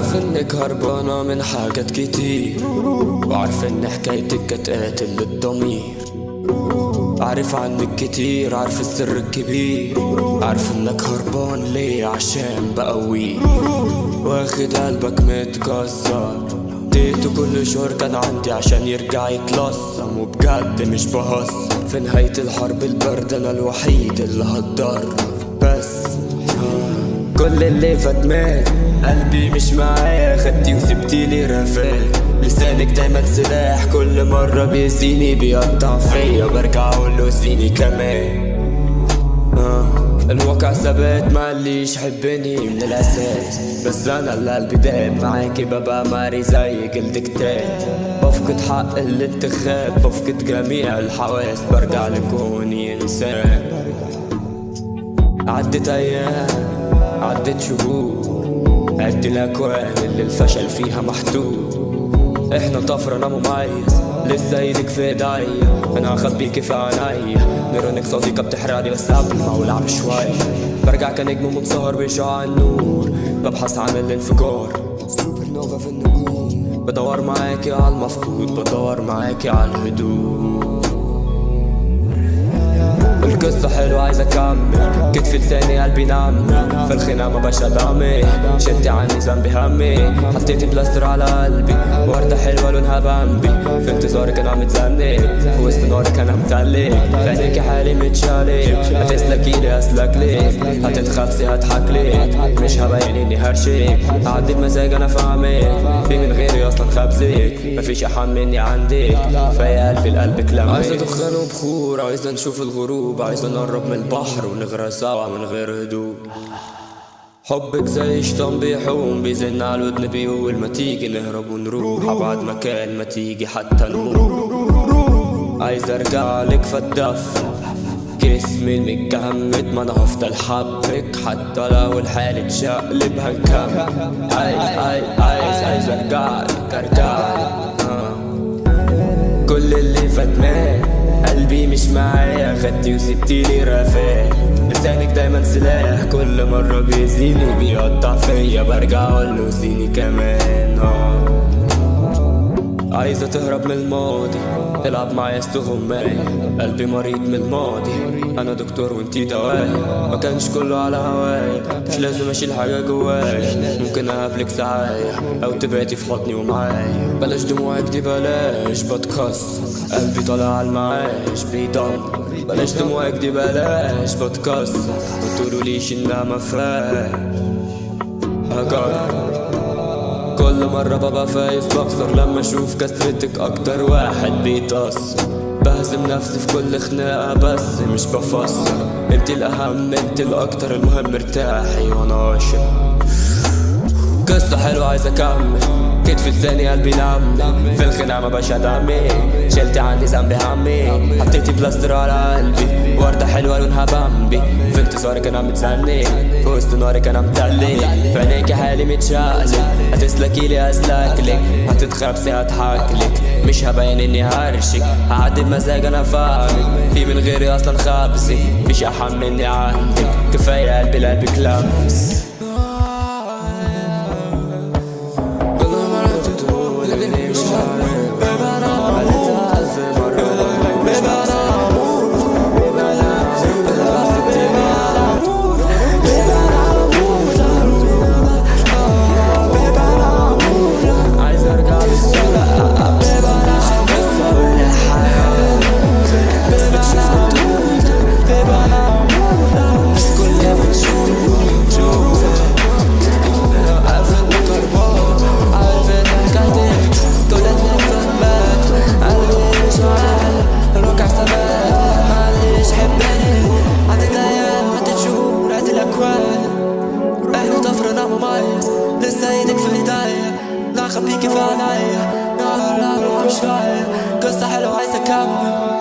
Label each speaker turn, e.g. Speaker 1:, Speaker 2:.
Speaker 1: عارف انك هربانة من حاجات كتير، وعارف ان حكايتك كانت قاتل للضمير. عارف عنك كتير، عارف السر الكبير، عارف انك هربان ليه عشان بقويك. واخد قلبك متكسر، اديته كل شهور كان عندي عشان يرجع يتلصم، وبجد مش بهزر. في نهاية الحرب الباردة انا الوحيد اللي هتضرر، بس كل اللي فات مات. قلبي مش معايا، خدتي وسبتيلي رفاه. لسانك دايما سلاح، كل مرة بيأذيني بيقطع فيا، برجع اقوله اذيني كمان. الواقع ثبات، مقاليش حبني من الاساس، بس انا اللي قلبي داب معاكي، ببقى ماري زي جلد كتاب. بفقد حق الانتخاب، بفقد جميع الحواس، برجع لكوني انسان. عدت ايام، عدت شهور، عدت الاكوان اللي الفشل فيها محدود. احنا طفرة، انا مميز، لسه ايدك في ايديا، انا هخبيكي في عينيا. نيرانك صديقة بتحرقني، بس قبل ما اولع بشوية برجع كنجم منصهر بشعاع النور، ببحث عن الانفجار سوبر نوفا في النجوم. بدور معاكي على المفقود، بدور معاكي على الهدوء. القصة حلوة عايز اكمل، كتفي لساني قلبي نم، في الخناقة ما بقاش ادمي، شلت عني ذنبي همي، حطيت بلاستر على قلبي، وردة حلوة لونها بامبي. في انتظارك انا متذنب، في وسط نارك انا متلج، في عينيكي حالي متشالب. هتسلكيلي هسلكلك، هتتخبسي هضحكلك، مش هبين اني هرشك، هعدي بمزاج انا فاهمك، في من غيري اصلا خبزك، مفيش احن مني عندك، كفاية قلبي لقلبك لمك. عايزة دخان وبخور، عايزة نشوف الغروب، عايزة نقرب من البحر ونغرق سوا من غير هدوء. حبك زي شيطان بيحوم، بيزن على الودن بيقول ما تيجي نهرب ونروح ابعد مكان، ما تيجي حتى نموت. عايز ارجع لك فالدف جسمي المتجمد، ما انا هفضل حبك حتى لو الحال اتشقلب هنكمل. عايز عايز عايز عايز ارجع لك، ارجع لك. كل اللي فات مات، قلبي مش معايا، خدتي وسبتيلي رفاه. لسانك دايما سلاح، كل مرة بيأذيني بيقطع فيا، برجع اقوله اذيني كمان. عايزة تهرب من الماضي، تلعب معايا استغماية، قلبي مريض من الماضي، انا دكتور وانتي دوايا. ما كانش كله على هوايا، مش لازم اشيل حاجة جوايا، ممكن اقابلك ساعية او تباتي في حضني ومعايا. بلاش دموعك دي بلاش، بتكسر قلبي طالع على المعاش بيدمر. بلاش دموعك دي بلاش، بتكسر، ما تقولوليش انها مفيهاش. هجرب كل مرة ببقى فايز، بخسر لما اشوف كسرتك اكتر واحد بيتأثر. بهزم نفسي في كل خناقة بس مش بفسر، انت الاهم انت الاكتر، المهم ارتاحي وانا عاشق. قصة حلوة عايز اكمل، كتفي لساني قلبي نم، في الخناقة ما بقاش ادمي، شلت عني ذنبي همي، حطيتي بلاستر على قلبي، وردة حلوة لونها بامبي. في انتظارك انا متذنب، في وسط نارك انا متلج، في عينيكي حالي متشقلب. هتسلكيلي هسلكلك، هتتخبسي هضحكلك، مش هبين اني هرشك، هعدي بمزاج انا فاهمك، في من غيري اصلا خبزي، مفيش احن مني عندك، كفاية قلبي لقلبك لمس. عايز ارجع للصورة، بس بتشوف بس كل ما تشوف عارف انك هربان، عارف ان حكايتك كل اللي فات، قلبي مش معايا، الواقع ثبات، معلش حبني. عدت ايام، عدت شهور، عدت الاكوان، احنا طفرنا مميز، لسه ايدك في ايديا، لا اخبيكي في عينيا، لا لا مش فاهم. قصة حلوة عايز اكمل.